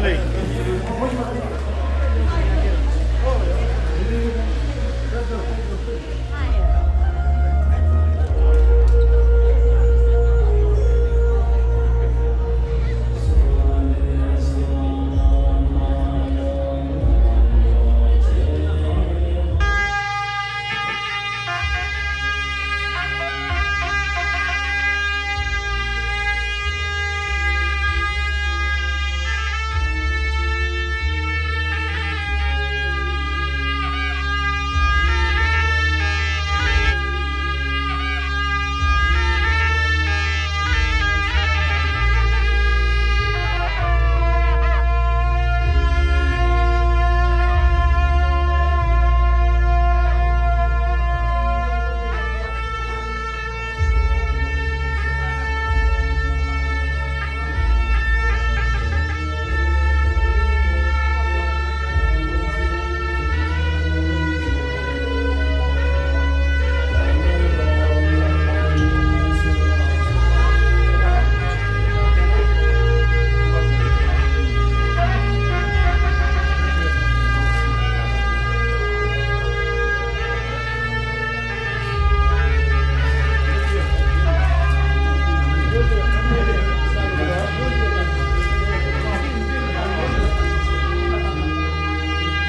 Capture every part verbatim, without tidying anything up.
བྱང་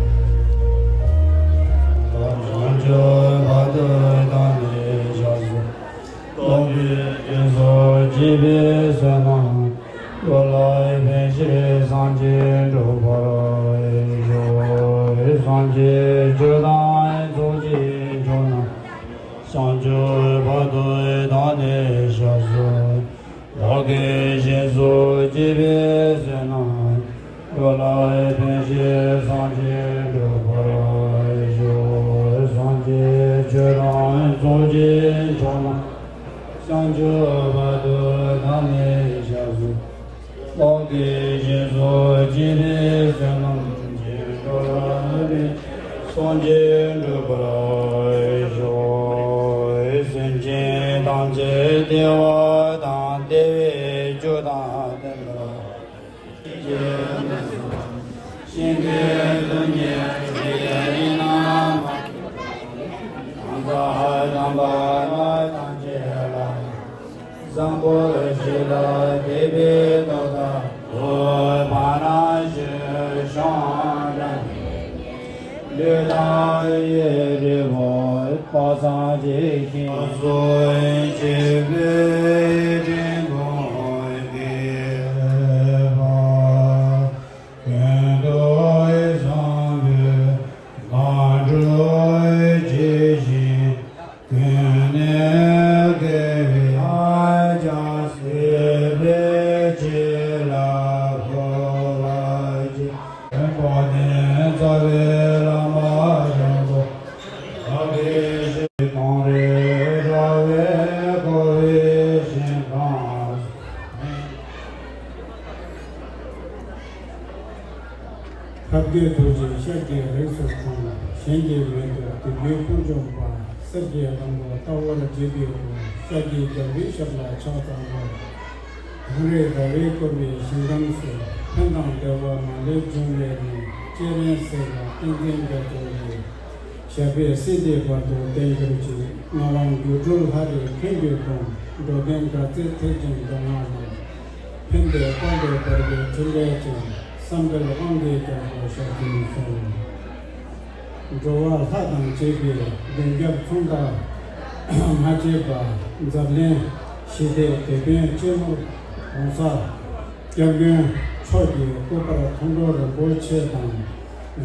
ཆུབ་བར་དུ་བདག་ནི་ཞབས་སུ། བདག་གིས་སྦྱིན་སོགས་བགྱིས་པའི་བསོད་ནམས། འགྲོ་ལ་ཕན་ཕྱིར་སངས་རྒྱས་འགྲུབ་པར་ཤོག། སངས་རྒྱས་ཆོས་དང་ཚོགས་ཀྱི་མཆོག་རྣམས། བྱང་ཆུབ་བར་དུ་བདག་ནི་ཞབས་སུ། བདག་གིས་སྦྱིན་སོགས་བགྱིས་པའི་བསོད་ནམས། འགྲོ་ལ་ཕན་ཕྱིར་སངས་རྒྱས་འགྲུབ་པར་ཤོག། སངས་རྒྱས་ཆོས་དང་ཚོགས་ཀྱི་མཆོག་རྣམས། བྱང་ཆུབ་བར་དུ་བདག་ནི་ཞབས་སུ། བདག་གིས་སྦྱིན་སོགས་བགྱིས་པའི་བསོད་ནམས་ཀྱིས། འགྲོ་ལ་ཕན་སངས་རྒྱས་འགྲུབ་པར་ཤོག། སེམས་ཅན་ཐམས་ཅད་བདེ་བ་དང་བདེ་བའི་རྒྱུ་དང་ལྡན་པར། གཤིན་པའི་སྡུག་བསྔལ་ཇི་ལྟར་ཡིན་ན། གང་ཟག་དམ་པ་ཐམས་ཅད་ལ། བཟང་པོ་ཞིང་ལ་དེད་པའི་མཐུ་ལྟ་བུ། བར་ན་ཆོས་སྐྱོང་དགྲ། ལུས་དང་ཡིད་རིལ་པོ་དཔག་བསམ་ཇི་བཞིན། སོ་སོའི་སྤྱི་བོའི་སྤྲིན་ཕུང་གི་བར། ཀུན་ཏུ་བཟང་པོའི་ལྷ་འགྲོ་ཇི་བཞིན། ཀུན་ནས་དགེ་བའི་ལྷ་བྱང་སེམས་དཔའི་ཆོས་ལ་འགོད་པར་བགྱི། དཔལ་ལྡན་རྩ་བའི་བླ་མ་དྲུག་པོ། བདག་གིས་ཞལ་གདམས་རེ་ར་བས་འཁོར་བའི་ཞིང་ཁམས། ཐབས་མཁས་ཐུགས་རྗེས་ཤཱཀྱའི་རིགས་སུ་འཁྲུངས། གཞན་གྱིས་མི་ཐུབ་དུས་ཀྱི་དཔུང་འཇོམས་པ། གསེར་གྱི་སླང་པོ་ལྟ་བུར་བརྗིད་པའི་སྐུ། ཤཱཀྱའི་རྒྱལ་པོའི་ཞབས་ལ་ཕྱག་འཚལ་ལོ། གངས་རི་ཟླ་བས་བསྐོར་བའི་ཞིང་ཁམས་སུ། ཕན་དང་བདེ་བ་མ་ལུས་འབྱུང་བའི་གནས། སྤྱན་རས་གཟིགས་ལ་བསྟན་འཛིན་རྒྱ་མཚོ་ཡི། ཞབས་པད་སྲིད་མཐའི་བར་དུ་བརྟན་གྱུར་ཅིག། ངག་དབང་སྒྱུ་འཕྲུལ་ལྷ་རིས་ཕན་གྱི་དོན། འགྲོ་དོན་དགའ་ཚལ་ཐེག་ཆེན་མདོ་སྔགས་ལམ། ཕན་བདེའི་དཔལ་དུ་འབར་བའི་ཕྲིན་ལས་ཅན། བསམ་འཕེལ་དབང་གི་རྒྱལ་པོ་ཞབས་དྲུང་གསོལ། འགྲོ་བ་ལྷ་དང་བཅས་པའི་མགོན་སྐྱབས་མཚུངས་ཟླ་མ་བརྗེད་པ། འཛམ་གླིང་ཞི་བདེའི་དེད་དཔོན་སྤྱི་ནོར་༸གོང་ས་༸སྐྱབས་མགོན་མཆོག་གི་སྐུ་པར་མཐོང་གྲོལ་རིན་པོ་ཆེ་དང་།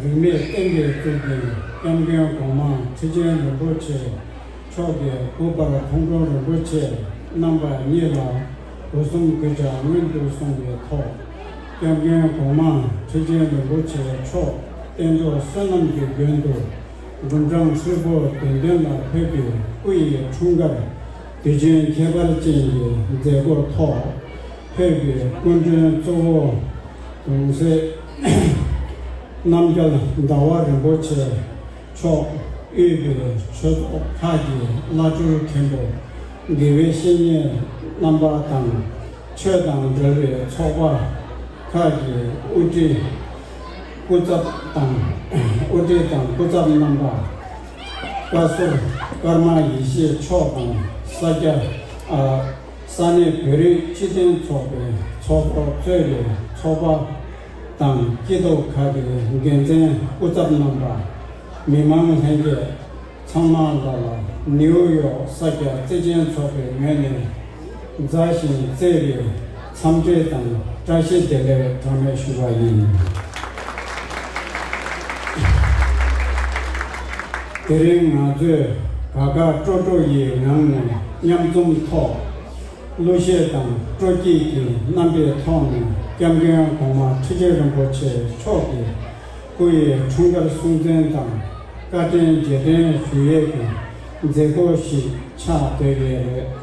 རིས་མེད་བསྟན་པའི་གཙུག་རྒྱན་སྐྱབས་མགོན་གོང་མ་ཁྲི་ཆེན་རིན་པོ་ཆེ་མཆོག་གི་སྐུ་པར་མཐོང་གྲོལ་རིན་པོ་ཆེ་རྣམ་པ་གཉིས་ལ་སྒོ་གསུམ་གུས་ཕྱག་སྔོན་དུ་སོང་བའི་ཐོག། སྐྱབས་མགོན་གོང་མ་ཁྲི་ཆེན་རིན་པོ་ཆེ་མཆོག་བསྟན་འགྲོ་བསོད་ནམས་ཀྱི་མགོན་དུ། དགུང་གྲངས་ཧྲིལ་པོ་བདུན་ལྡན་ལ་ཕེབས་པའི་སྐུ་ཡི་འཁྲུངས་སྐར་ དུས་ཆེན་ཁྱད་པར་ཅན་གྱི་མཛད་སྒོ་ཐོག་ཕེབས་པའི་སྐུ་མགྲོན་གཙོ་བོ་གོང་ས་རྣམ་རྒྱལ་ཟླ་བ་རིན་པོ་ཆེ་མཆོག་དབུས་པའི་ཆོས་ཚོགས་ཁག་གི་བླ་སྤྲུལ་མཁན་པོ། དགེ་བའི་བཤེས་གཉེན་རྣམ་པ་དང་། ཆོས་དང་འབྲེལ་བའི་ཚོགས་པ་ཁག་གི་དབུ་ཁྲིད་སྐུ་ཚབ་དང་། དབུ་ཁྲིད་དང་སྐུ་ཚབ་རྣམ་པ། བཀའ་ཟུར་ཀརྨ་ཡེ་ཤེས་མཆོག་དང་། ས་སྐྱ་ཨ་ས་གནས་བོད་རིགས་སྤྱི་མཐུན་ཚོགས་པའི་ཚོགས་གཙོ་གཙོས་པའི་ཚོགས་པ་དང་སྐྱིད་སྡུག་ཁག་གི་འགན་འཛིན་སྐུ་ཚབ་རྣམ་པ། མི་མང་ལྷན་རྒྱས་ཚང་མ་ལ་ལ་ནིའུ་ཡོག་ས་སྐྱ་བརྩེ་ཆེན་ཚོགས་པའི་ངོས་ནས་མཛའ་ཞིང་བརྩེ་བའི་འཚམས་འདྲི་དང་བཀྲ་ཤིས་བདེ་ལེགས་གྲངས་མེད་ཞུ་བ་ཡིན། དེ་རིང་ང་ཚོས་ག་ག་སྤྲོ་སྤྲོ་ཡི་ངང་ནས་མཉམ་འཛོམས་ཐོག་གླུ་གཞས་དང་སྤྲོ་སྐྱིད་ཀྱི་རྣམ་པའི་ཐོག་ནས་སྐྱབས་མགོན་གོང་མ་ཁྲི་ཆེན་རིན་པོ་ཆེ་མཆོག་གི་སྐུ་ཡི་འཁྲུངས་སྐར་སྲུང་བརྩི་དང་བཀའ་དྲིན་རྗེས་དྲན་ཞུ་ཡས་ཀྱི་མཛད་སྒོ་ཞིག་ཆགས་བསྡད་ཡོད་རེད།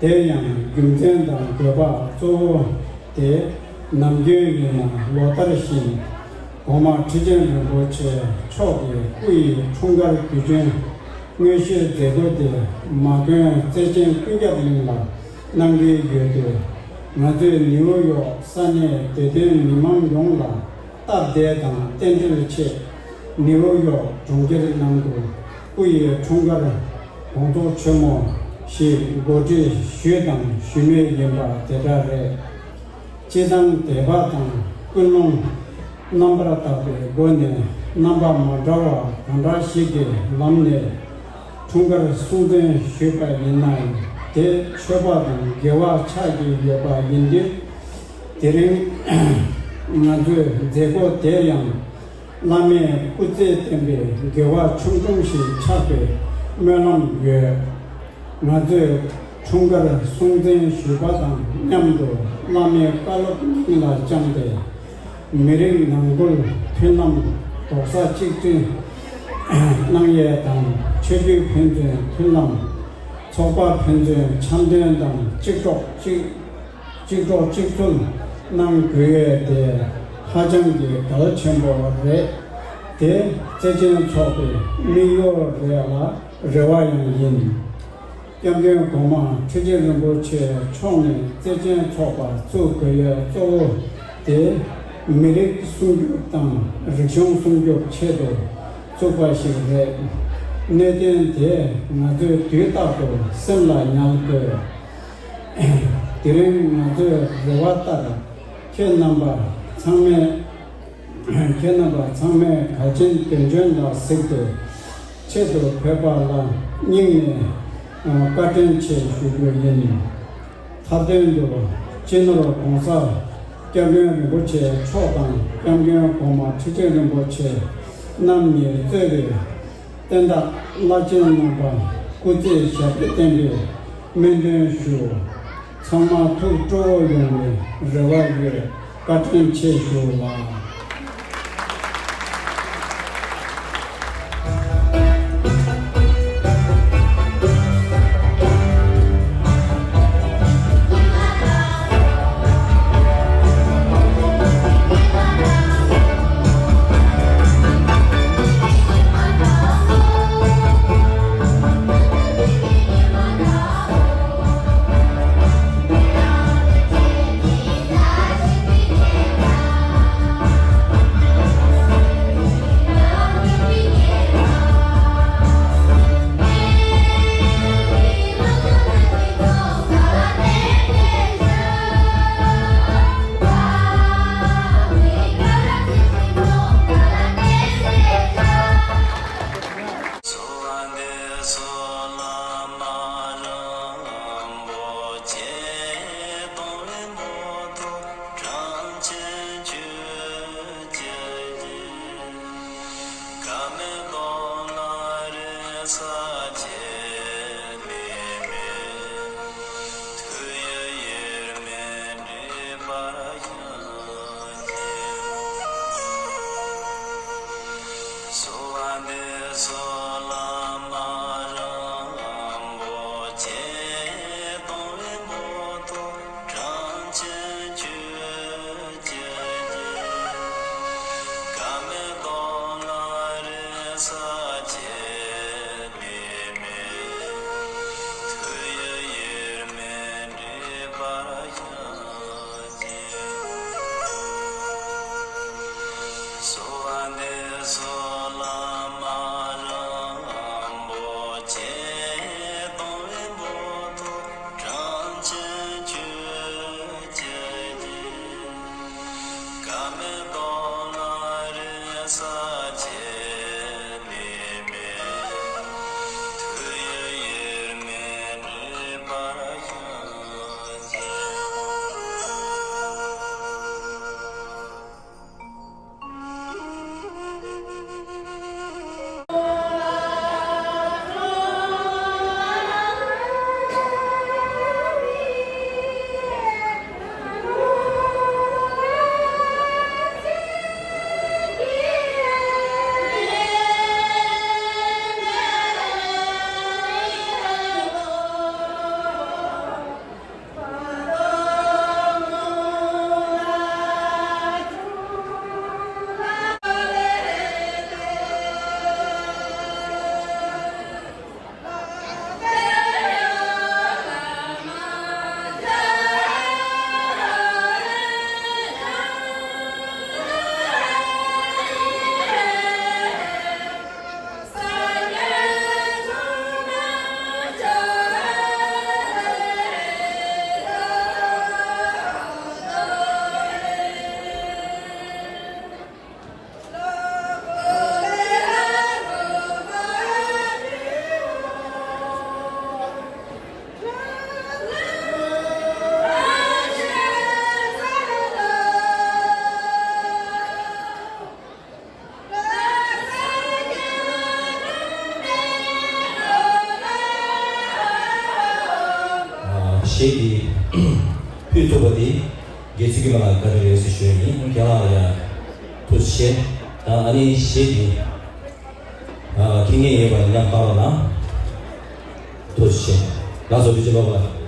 དེ་ཡང་རྒྱུ་མཚན་དང་དགོས་པ་གཙོ་བོ་དེ། ནམ་རྒྱུན་ཡིན་ན་ལོ་ལྟར་བཞིན་གོང་མ་ཁྲི་ཆེན་རིན་པོ་ཆེ་མཆོག་གི་སྐུ་ཡི་འཁྲུངས་སྐར་དུས་ཆེན་དངོས་བཤད་མཛད་སྒོ་དེ་མ་དགོན་རྩེ་ཆེན་ཀུན་ཁྱབ་གླིང་ལ་གནང་གི་ཡོད་དུས། ང་ཚོས་ནིའུ་ཡོག་ས་གནས་བདེ་དོན་མི་མང་ཡོངས་ལ་སྟབས་བདེ་དང་རྟེན་འབྲེལ་ཆེད། ནིའུ་ཡོག་གྲོང་ཁྱེར་ནང་དུ་སྐུ་ཡི་འཁྲུངས་སྐར་དགོང་ཚོགས་ཆེན་མོ་ཞིག་གོ་སྒྲིག་ཞུས་དང་ཞུས་མུས་ཡིན་པ་དེ་འདྲ་རེད། སྤྱིར་བཏང་དད་པ་དང་ཀུན་སློང་རྣམ་པར་དག་པའི་སྒོ་ནས་རྣམ་པ་མ་འདྲ་བ་གང་འདྲ་ཞིག་གི་ལམ་ནས་འཁྲུངས་སྐར་སྲུང་བརྩི་ཞུས་པ་ཡིན་ནའང་དེ་ཆོས་པ་དང་དགེ་བ་ཆགས་ཀྱི་ཡོད་པ་ཡིན་དུས། དེ་རིང་ང་ཚོའི་མཛད་སྒོ་དེ་ཡང་བླ་མའི་སྐུ་ཚེ་བརྟན་པའི་དགེ་བ་ཆུང་ཆུང་ཞིག་ཆགས་པའི་སྨོན་ལམ་ཡོད། ང་ཚོས་འཁྲུངས་སྐར་སྲུང་བརྩི་ཞུས་པ་དང་མཉམ་དུ་བླ་མའི་བཀའ་སློབ་སྙིང་ལ་བཅངས་ཏེ། མི་རིགས་ནང་ཁུལ་མཐུན་ལམ་རྡོག་རྩ་གཅིག་སྒྲིལ་གནང་ཡས་དང་། ཆོས་བརྒྱུད་ཕན་ཚུན་མཐུན་ལམ། ཚོགས་པ་ཕན་ཚུན་འཆམ་མཐུན་དང་གཅིག་གྲོགས་གཅིག་གཅིག་གྲོགས་གཅིག་མཐུན་གནང་དགོས་ཡས་དེ་ཧ་ཅང་གི་གལ་ཆེན་པོ་རེད། དེ་བརྩེ་ཆེན་ཚོགས་པའི་དམིགས་ཡུལ་རེད་ལ་རེ་བ་ཡང་ཡིན། སྐྱབས་མགོན་གོང་མ་ཁྲི་ཆེན་རིན་པོ་ཆེ་མཆོག་ནས་བརྩེ་ཆེན་ཚོགས་པ་བཙུགས་དགོས་ཡས་གཙོ་བོ་དེ་མི་རིགས་སྲུང་སྐྱོབ་དང་རིག་གཞུང་སྲུང་སྐྱོབ་ཆེད་དུ་བཙུགས་པ་ཞིག་རེད། གནད་དོན་དེ་ང་ཚོས་དུས་རྟག་ཏུ་སེམས་ལ་ཉར་དགོས། དེ་རིང་ང་ཚོའི་རེ་བ་ལྟར་ཁྱེད་རྣམ་པ་ཚང་མས། ཁྱེད་རྣམ་པ་ཚང་མས་གལ་ཆེན་དོན་ཆེན་ལ་གཟིགས་ཏེ་ཆེད་དུ་ཕེབས་པ་ལ་སྙིང་ནས་བཀའ་དྲིན་ཆེ་ཞུ་རྒྱུ་ཡིན། མཐའ་དོན་དུ་སྤྱི་ནོར་༸གོང་ས་༸སྐྱབས་མགོན་རིན་པོ་ཆེ་མཆོག་དང་སྐྱབས་མགོན་གོང་མ་ཁྲི་ཆེན་རིན་པོ་ཆེ་རྣམ་གཉིས་གཙོས་པའི་བསྟན་བདག་བླ་ཆེན་རྣམ་པ་སྐུ་ཚེ་ཞབས་པད་བརྟན་པའི་སྨོན་འདུན་ཞུ། ཚང་མ་ཐུགས་སྤྲོ་བོ་ཡོང་བའི་རེ་བ་ཡོད། བཀའ་དྲིན་ཆེ་ཞུ་ལགས། ས་བཅད་ལས་མེད། ཐུགས་ཡུལ་དབྱེར་མེད་འདྲེས་པར་ཤར་གྱི། གསོལ་བ་འདེབས་སོ་བླ་མ་རིན་པོ་ཆེ། སྟོང་པའི་འབུམ་ཐོག་དྲིན་ཅན་ཁྱོད་ཀྱི་རྒྱུད། ཀ་མད་སྟོབས་ལ་རེག་ས་བཅད་ལས་མེད། ཐུགས་ཡུལ་དབྱེར་མེད་འདྲེས་པར་ཤར་གྱི། གཞས་འདི་ཕུལ་ཐུབ་པ་དེ་དགེ་ཚུལ་ཁྲིམས་ལགས་བཀའ་དྲིན་རེད་ཟེར་ཞུ་ཡ་ཡིན། རྒན་ལགས་ལ་ཡང་ཐུགས་རྗེ་ཆེ། ད་ཨ་ནི་གཞས་འདི་ཨ་མཁྱེན་མཁན་ཡོད་པ་ཡིན་ན་བཏང་རོགས་གནང་། ཐུགས་རྗེ་ཆེ། ལགས་སོ། ཐུགས་རྗེ་ཆེ། ལོག་པ།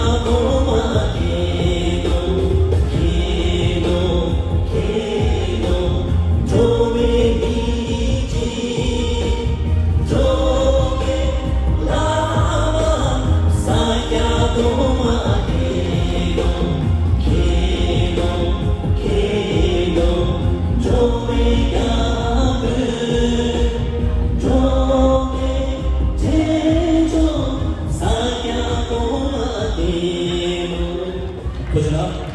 ཐུགས་རྗེ་གནང་།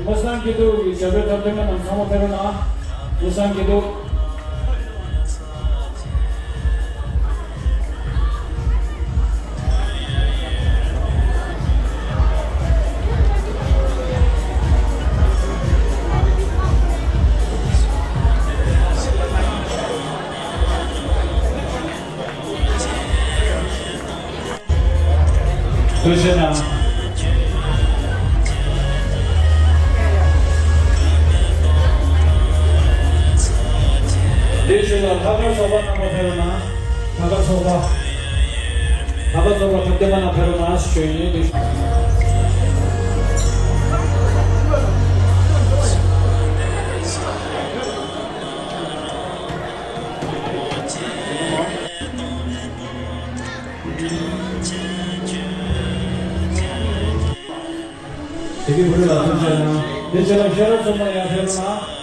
མི་སང་གི་འདུག་ཞབས་བྲོ་འཁྲབ་སྟོན་པ་རྣམས་ཚང་མ་ཕེབས་རོགས་གནང་། མི་སང་གི་འདུག་ཐུགས་རྗེ་གནང་། དེའི་ཞོར་ལ་ལྷག་དཀར་ཚོགས་པ་རྣམ་པ་ཕེབས་རོགས་གནང་། ལྷག་དཀར་ཚོགས་པ། ལྷག་དཀར་ཚོགས་པ་ཕེབས་བསྟན་པ་རྣམ་ཕེབས་རོགས་གནང་ཞུ་ཡིན། དེ། དེ་གའི་བུ་ཕྲུག་ལ་ཐུགས་རྗེ་གནང་། དེ་རྗེས་ལ་ཤེས་རབ་ཚོགས་པ་ཡར་ཕེབས་རོགས་གནང་།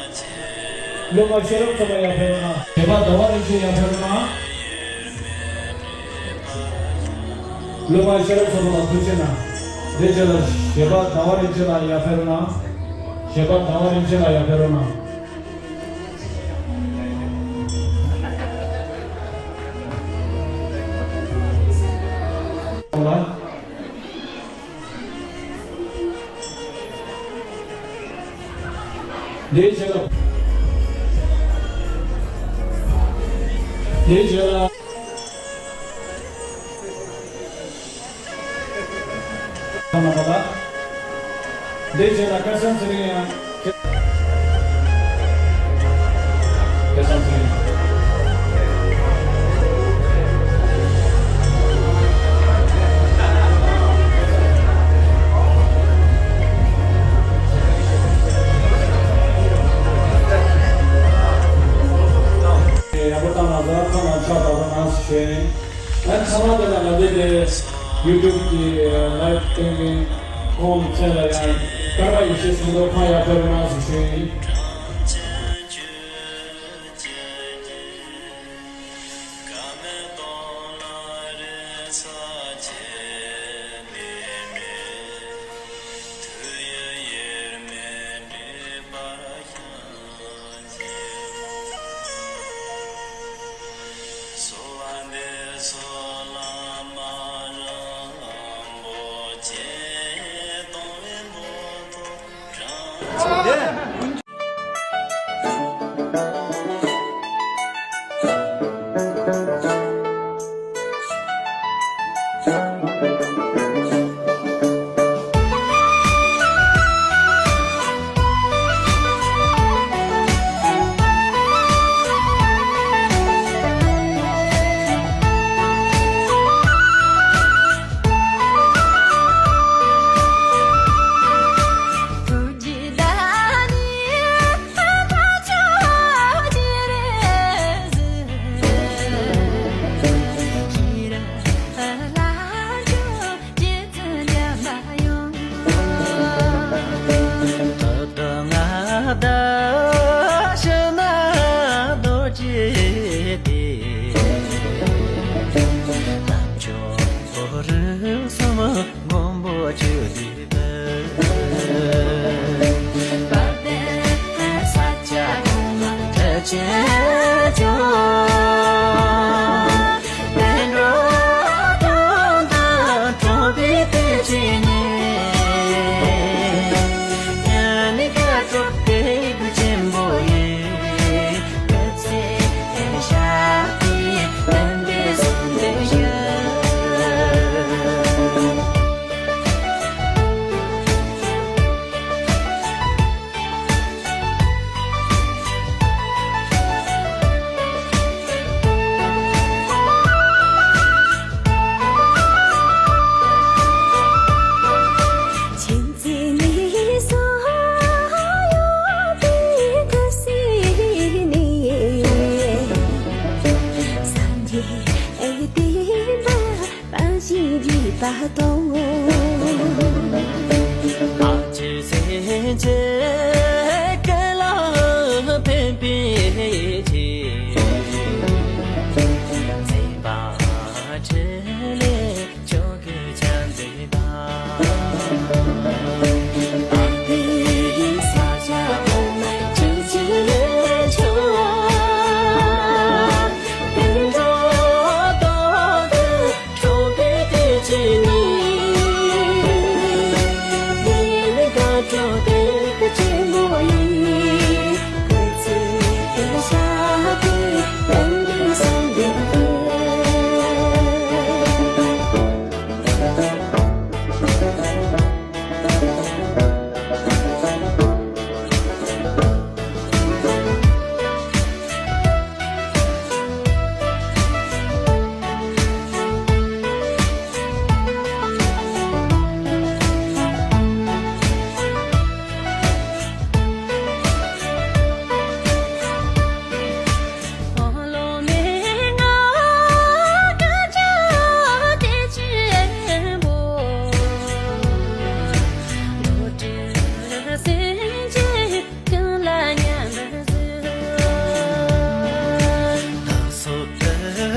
སློབ་མ་ཤེས་རབ་ཚོགས་པ་ཡར་ཕེབས་རོགས་གནང་། གཞས་པ་ཟླ་བ་རིན་ཆེན་ཡར་ཕེབས་རོགས་གནང་། སློབ་མ་ཤེས་རབ་ཚོགས་པ་ལ་ཐུགས་རྗེ་གནང་། དེ་རྗེས་ལ་གཞས་པ་ཟླ་བ་རིན་ཆེན་ལགས་ཡར་ཕེབས་རོགས་གནང་། གཞས་པ་ཟླ་བ་རིན་ཆེན་ལགས་ཡར་ཕེབས་རོགས་གནང་། དེའི་རྗེས་ལ། དེའི་རྗེས་ལ། ཐ་མ་པ་ལ། དེའི་རྗེས་ལ་སྐལ་བཟང་ཚེ་རིང་ཡང་། སྐལ་བཟང་ཚེ་རིང་། ཡག་པོ་བཏང་ལ་ཟ་ཁ་ལ་ཆ་བ་ར་ནང་སུ་ཤེས། ཨ་ཚང་མ་དེ་ལ་ང་ཚོའི་དེ་ཡུ་ཊུབ་ཀྱི་ལའེབ་སྟེང་གི་ཁོང་ཚན་ལ་ཡང་སྐར་མ་ཡེ་ཤེས་སུ་འགྲོ་ཁ་ཡར་ཕེབས་རོགས་གནང་ཞེས་ཞུ་ཡིན།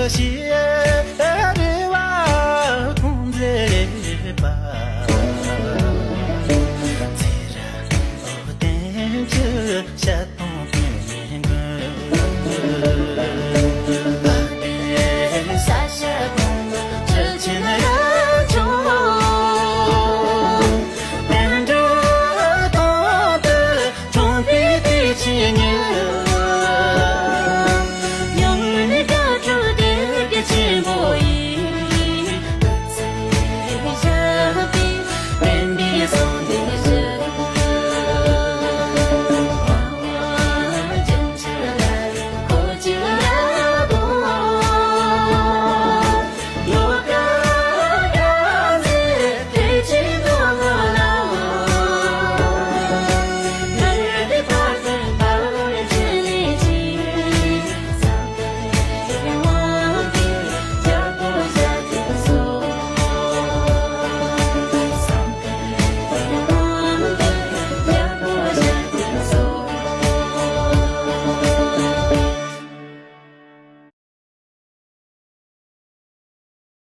ཞེས།